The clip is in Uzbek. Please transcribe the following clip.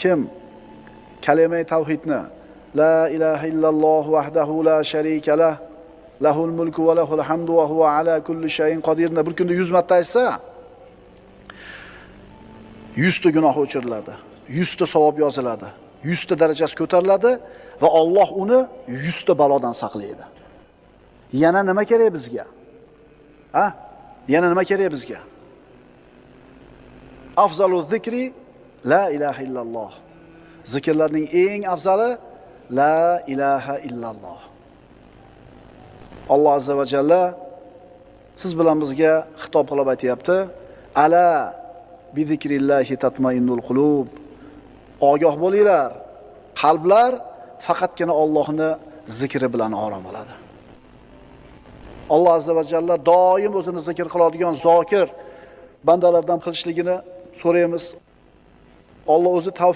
Kim kalimai tavhidni la ilaha illalloh vahdahu la sharika lah lahul mulku va lahul hamdu va huva ala kulli shay'in qodirni bir kunda 100 marta aytsa, 100 ta gunoh o'chiriladi, 100 ta savob yoziladi, 100 ta darajasi ko'tariladi va Alloh uni 100 ta balodan saqlaydi. Yana nima kerak bizga? Ha? Yana nima kerak bizga? Afzalu zikri la ilaha illalloh. Zikrlarning eng afzali la ilaha illalloh. Alloh azza va jalla siz bilan bizga xitob qilib aytayapti: Ala bi zikrillahi tatmainnul qulub. Ogoh bo'linglar. Qalblar faqatgina Allohni zikri bilan orom oladi. Alloh azza va jalla doim o'zini zikr qiladigan zokir bandalardan qilishligini so'raymiz. Alloh o'zi tavfiq